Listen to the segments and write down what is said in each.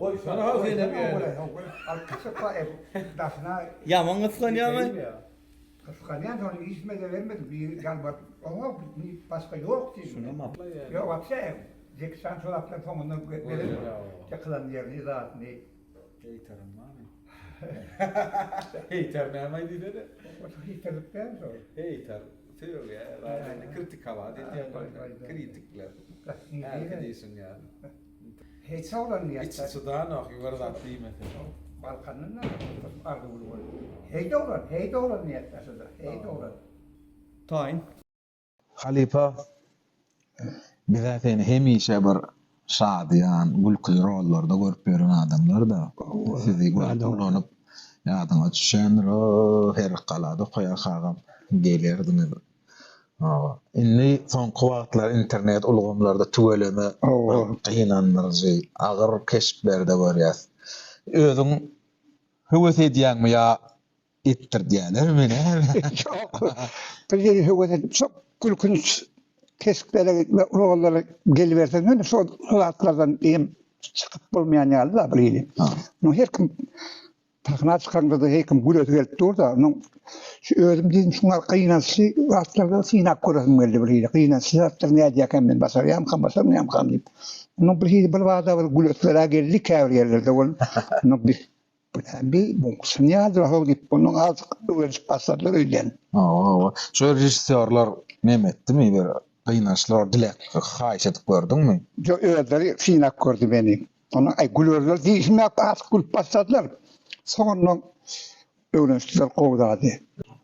Goýsana how senem ýöne. Ýaman gysganýamy? Gysganýan şony hiç kime-de bermedim. Biri ýalbaryp, oňa başga ýok diýdim. Şunam al. Ýok wapşe Jeki Çan şol zatlaryň soňundan gelen ýykylan ýerini zadyny. Heýteriň barmy? Heýter näme diýsene? Heýterlik däl şol. Heýter sögýär, zadyny kritikowat edýär. Kritikler. Hälki diýşiň ýaly. Hiç oglan diýýär. Içi çydanok bir zat diýmese. Balkandan da arzuwly bolup. Heý doglan, heý doglan diýýär şurada. Heý doglan. Taýyn. Halypa bizä seni hemişe bir şadyýan, gülküli rollarda görüp ýören adamlar-da. Sizi görüp ulanyp ýadyňa düşýändir, o her galada okaýarkagam gelerdiňiz. Hawa. Indi soňky wagtlar internet ulgamlarda tüweleme bir gynandyryjy, agyr keşpleri-de görýäs. Özüň höwes edýäňmi ýa etdirdýälermi näme? Ýok. Bir ýeri höwes edip şo gülkünç keşplere we rollara geliberseň ýöne şo zatlardan diýem çykyp bolmaýan ýaly-da bir hili. Muny her kim Sahna çykaňda-da her kim gülesi gelip dur-da, onuň şu özüm diýdim şuňa gynançly zatlarda synap göresim geldi bir hili. Gynançly zatlar nädýärkäm men başarýarmykam, başarmaýarmykam diýip. Onuň bir hili bir bada bir gülesiler-ä geldi käbir ýerlerde ol. Onuň bir bir buňkuşyny ýalydyr-how diýip, ondan azajyk öwrenişip başladylar öýdýän. Hawa, hawa. Şu režissýorlar neme etdimi bir gynançly dilek haýyş edip gördüňmi? Ýok, özleri synap gördi meni. Ondan aý gülerler diýişim ýok, azk gülüp başladylar. Soňundan öwrenişdiler gowy zady.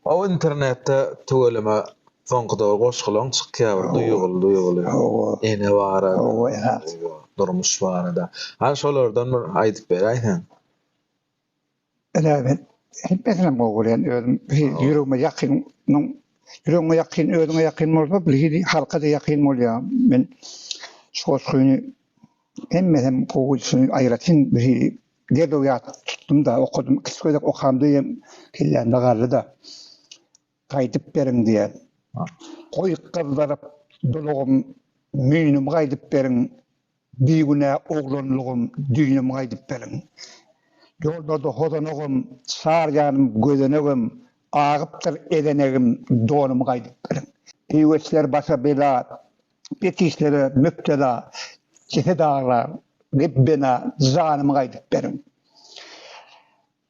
O internetde tüweleme soňky döwür goşgulaň çykýar bir duýguly duýguly. Ene barada, durmuş barada. Hany şolardan bir aýdyp beräýseň. Ene men hemmesinem gowy görýän özüm ýüregime ýakyn ýüregiňe ýakyn özüňe ýakyn bolsa bir hili halka-da ýakyn bolýar. Men şu goşgyny hemmesem gowy şuny aýratyn bir hili derrew ýat tutdum-da okadym. Ikisi gezek okamda hem kellämde galdy-da. Gaýdyp beriň diýýär. Goý gyzdyryp dulugym müýnüm gaýdyp beriň. Bigünä oglanlygym, düýnüm gaýdyp beriň. Ýollarda hozanagym, çar ýanym gözenegim, Agypdyr ezenegim, donum gaýdyp beriň. Eýweçler başa bela, bet işlere mübtela, Jeset aglar, Rebbena, janym gaýdyp beriň.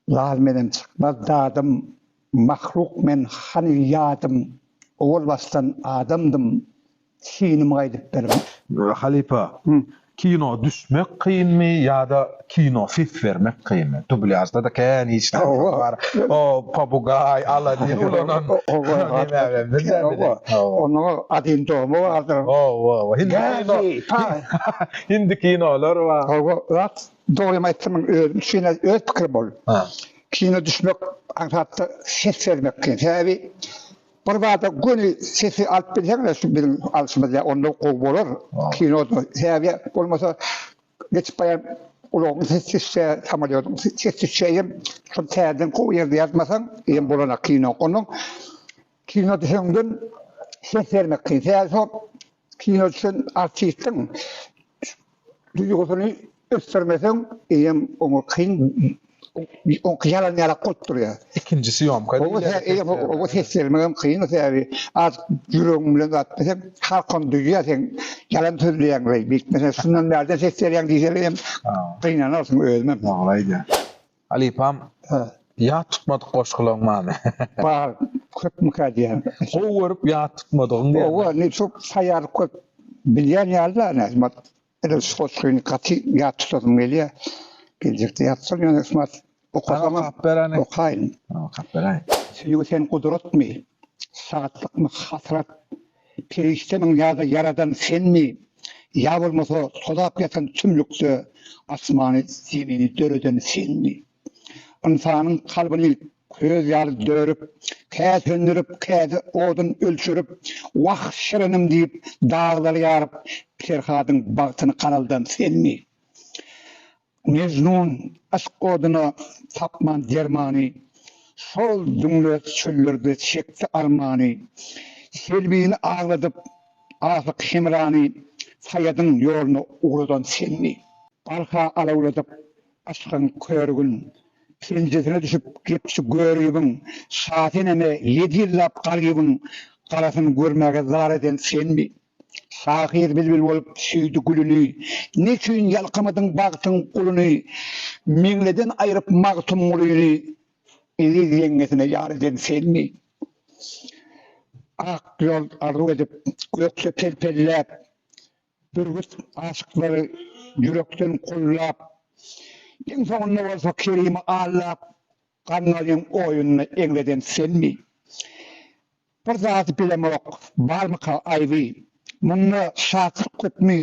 Lal menem çykmaz dadym, Mahluk men hany ýadym, Owal başdan adamdym, Synym gaýdyp beriň. Halypa, kino düşmek kynmy ýa-da kino ses bermek kynmy? Dublýažda-da kän işler bar. O popugaý, Aladin ulanan nemämem biz-ä bize. Onuň Adin domy bardyr. Hawa, hindi kinolar bar. Hawa, zat Dogrymy aýtsam men özüm üçin öz pikirim ol. Kino düşmek aňsatda ses bermek kyn. Sebäbi bir bada göni sesi alyp bilseň şu biziň alşymyz ýa onda gowy bolar kinoda. Sebäbi bolmasa geçip barýan ulagyň sesi düşse, samolýodyň sesi düşse hem şol täzeden gowy ýerde ýazmasaň hem bolanak kino. Ondan kino düşeňden ses bermek kyn. Sebäbi şol kino düşen artistiň Duýgusyny ösdürmeseň eýýäm oňa kyn oňky ýalan ýalak bolup durýar. Ikinji sýomka diýilýär. Eýýäm oňa ses bermegem kyn sebäbi az ýüregiň bilen zat diýseň halkam duýýar seň ýalan sözleýäň beý beýtmesen şundan bärden ses berýäň diýseler hem gynanarsyň özümem. Dogry aýdýaň. Halypam ýat tutmadyk goşgulaň barmy? Bar, köpmükä diýýän. Gowy görüp ýat tutmadygyň diýýän. Hawa, indi şo taýýarlyk görüp bilýän ýaly-da, näme, edil şu goşgyny gaty ýat tutasym gelýär. Geljekde ýat tutaryn, ýöne şu wagt okasamam okaýyn. Okap beräý. Söýgi sen gudratmy, şatlykmy, hasrat, Perişdemiň ýa-da ýaradan senmi, Ýa bolmasa tozap ýatan tümlükde Asmany, zemini döreden senmi? Ynsanyň kalbyny köz ýaly dörüp, Kä söndürip, käde odun ölçürip, Wah, şirinim diýip, daglary ýaryp, Perhadyň bagtyny garaldan senmi? Mejnun yşk oduna tapman dermany, Şol düňle çöllerde çekdi armany. Selbini agladyp, asyk Hemrany, Saýadyň ýoluna ugradan senmi? Barha alawladyp yşkyň körügin, Penjesine düşüp gepçi göribiň, Şaseneme ýedi ýyllap garybyň Garasyny görmäge zar eden senmi? Şahyr bilbil bolup söýdi gülüni, Neçüýn ýalkamadyň bagtyň guluny, Meňliden aýryp Magtymgulyny, Eziz ýeňňesine ýar eden senmi? Ak ýol arzuw edip, gökde pel-pelläp, Bürgüt aşyklary ýürekden gollap, Iň soňunda bolsa Kerimi aldap, Gaňňalyň oýunyny eňreden senmi? Bir zady bilemok, barmyka aýby? Munda şatlyk köpmi,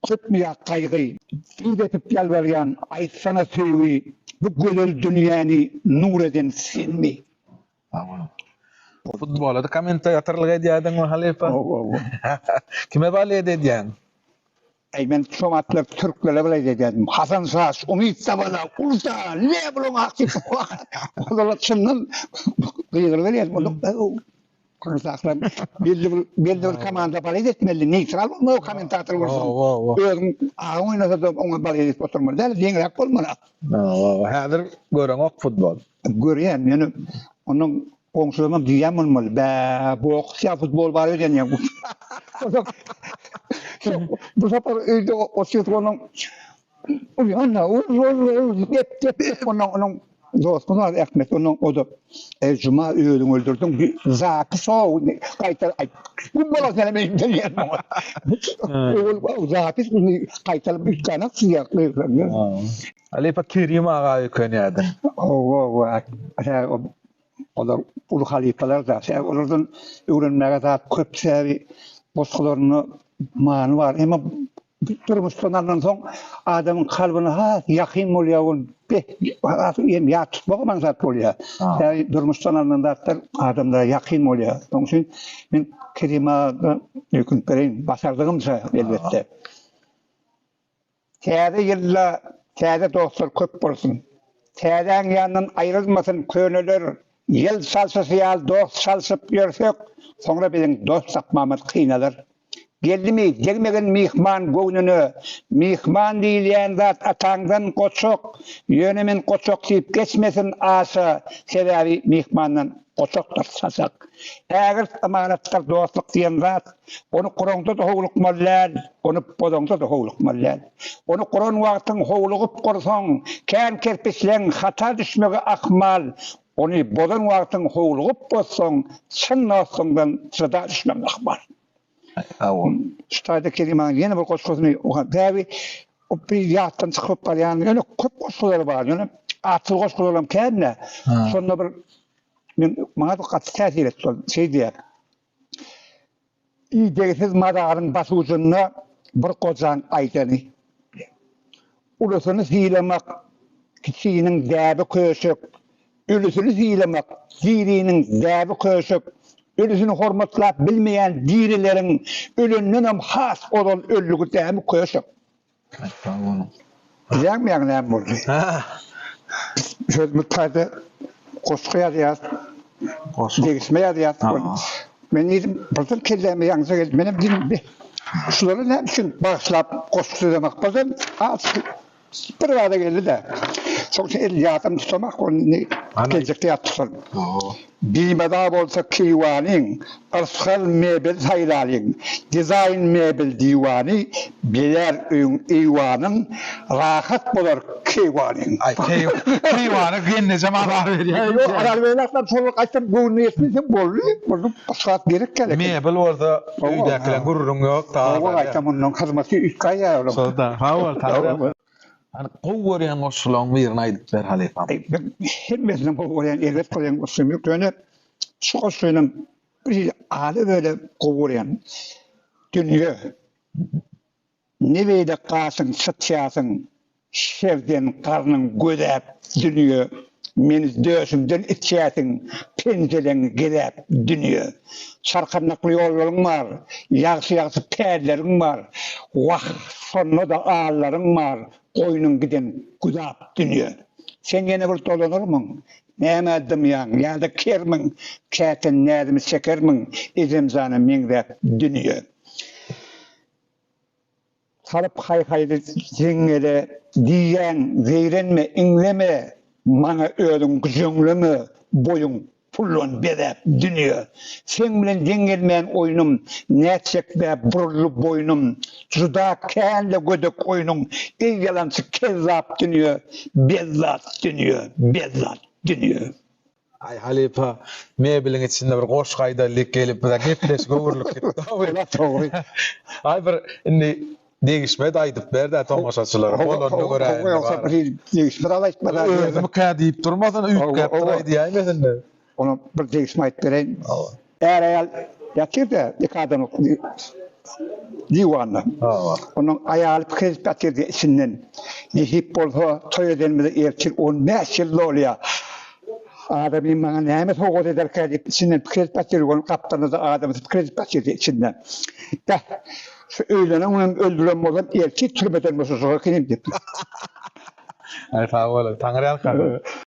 köpmi ýa gaýgy? Dyz epip ýalbarýan, aýtsana söýgi, Bu gözel dünýäni nur eden senmi? Futbola da kommentatorlyk edýärdiňmi halypa? Hawa. Kime balet edýäň? Eý men şo wagtlar türklere balet edýärdim. Hasan Şaş, Umyt Dabala, Ursa, ne bulaň ak diýip. Olara çyndan gygyryberýärdim. Olar belli bir belli bir komanda balet etmeli, neýtral bolmaly kommentator bolsaň. Özüň agyň oýnasa-da oňa balet edip oturmaly däl, deňräk bolmaly. Hawa, häzir göreňok futbol. Görýän, ýöne onuň goňşularyna diýýän bolmaly, bä, boks ýa futbol bar öýdýän ýa. Bu sapar öýde otyr onuň urýan-da, ur, ur, ur, dep, dep, dep, ondan onuň dosty bar Ahmet, ondan o-da, Eý, Juma, özüňi öldürdiň, zaky şo, gaýtar, aý, güm bolar senem öýüňden diýen oňa. Ol zapis gaýtalyp üýtgänok diýýär. Halypa Kerim aga öýkenýärdiň. Hawa, hawa. Olar uly halypalar-da. Sebäbi olardan öwrenmäge zat köp. Sebäbi goşgularynda many bar. Emma durmuşdan alnan soň adamyň kalbyna has ýakyn bolýar ol. Has hem ýat tutmak aňsat bolýar. Sebäbi durmuşdan alnan zatlar adamlara ýakyn bolýar. Şonuň üçin men Kerim aga öýkünip bereýin, başardygymça elbetde. Täze ýylda täze dostlar köp bolsun. Täzäň ýanyndan aýrylmasyn köneler. Ýyl çalşysy ýaly dost çalşyp ýörsek, soňra biziň dost tapmamyz kynalar. Geldimi, degmegin myhman göwnüne. Myhman diýilýän zat ataňdan goçak. Ýöne men goçak diýip geçmesin aşa, sebäbi myhmandan goçakdyr saçak. Ägirt ymaratdyr dostluk diýen zat. Ony guraňda-da howlukmaly däl, ony bozaňda-da howlukmaly däl. Ony guran wagtyň howlugyp gursaň, kän kerpiçleň hata düşmegi ahmal, ony bozan wagtyň howlugyp bozsaň, çyn dostuňdan jyda düşmegiň ahmal. Şu taýda Kerim agaň ýene bir goşgusyny okap, sebäbi o bir ýatdan çykyp barýan, ýöne köp goşgulary bar, ýöne atsyz goşgularam kän-dä. Şonda bir men maňa gaty täsir etdi ol, şeý diýýär. Idegsiz mazaryň başujunda bir gojaň aýdany, Ulusyny sylamak, kiçiniň däbi köşek, Ölüsini sylamak, diriniň däbi köşek, Ölüsini hormatlap bilmeýän dirileriň Ölendenem has ozal öldügi dämi köşek? Sag boluň. Bilýäňmi ýaňy näme boldy? Sözümiz taýda goşgy ýazýas. Goşgy. Degişme ýazýas. Men diýdim, birden kelläme ýaňja geldi. Menem diýdim, be, şulara näme üçin bagyşlap goşgy düzemek? Birden az bir zada geldi-de. Şoň üçin el ýadam tutamak, ony indi geljekde ýat tutaryn. Bimaza bolsa keýwanyň, Yrsgal mebel saýlalyň, Dizaýn mebel diwany, Bezär öýüň eýwanyn, Rahat bolar keýwanyň. Aý keýwany gelnejem azar berýär. Ýok azar bermez şol aýtsam göwnüne ýetmese boldy. Boldy başga zat gerek däl eken. Mebel bolsa öýdäkileň gürrüňi ýok. Hawa gaýtam ondan hyzmaty üýtgäýýär olar. Şol-da. Sag bol. Hany gowy görýän goşgularyň birini aýdyp ber halypam. Hemmesini gowy görýän, erbet görýän goşgym ýok. Ýöne şu goşgynam bir aly böle gowy görýän. Dünýe. Ne beýle gaşyň çytýarsyň, şerden garnyň gözäp dünýe. Meni döşümden itýärsiň, penjeleňi gezäp dünýe. Çarkandakly ýollaryň bar, ýagşy-ýagşy pälleriň bar. Wah, şonda-da allaryň bar, goýnuň giden güzap dünýe. Sen ýene bir dolanarmyň, nämä dymýaň, ýa-da kermiň, käte näzimi çekermiň, ejem jana meňzäp dünýe. Salyp haý-haýly jeňňele, Diýýäň, zeýrenme, iňleme, Maňa özüň güjeňleme, Boýuň puldan bezäp dünýe. Seň bilen deň gelmeýän oýnum, Nätjek-dä buruldy boýnum, Juda kän-le gödek oýnuň, Eý ýalançy kezzap dünýe, Bezzat dünýe, bezzat dünýe. Aý halypa mebeliň içinde bir goşgy aýdalyk gelip bize gepleşik öwrülip gitdi. Ola dogry. Aý bir indi degişme-de aýdyp ber-dä tomaşaçylara bolanyna görä indi Ýogsa bir hili degişme zat aýtmasa. Özümikä diýip durmasyn üýtgäp bir aýdýaýmasyn-da. Ona bir degişme aýdyp bereýin. Är-aýal ýatyr-da iki adam diwanda. Onuň aýaly pikir edip ýatyrdy içinden. Nesip bolsa toý edenimize ertir 15 ýyl dolýar. Adamym maňa näme sowgat ederkä diýip içinden pikir edip ýatyr. Onuň gapdalynda-da adamsy pikir edip ýatyrdy içinden. Beh, şu öýlenen günem öldüren bolsam ertir türmeden boşajak ekenim diýip. Aý sag boluň. Taňryýalkasyn.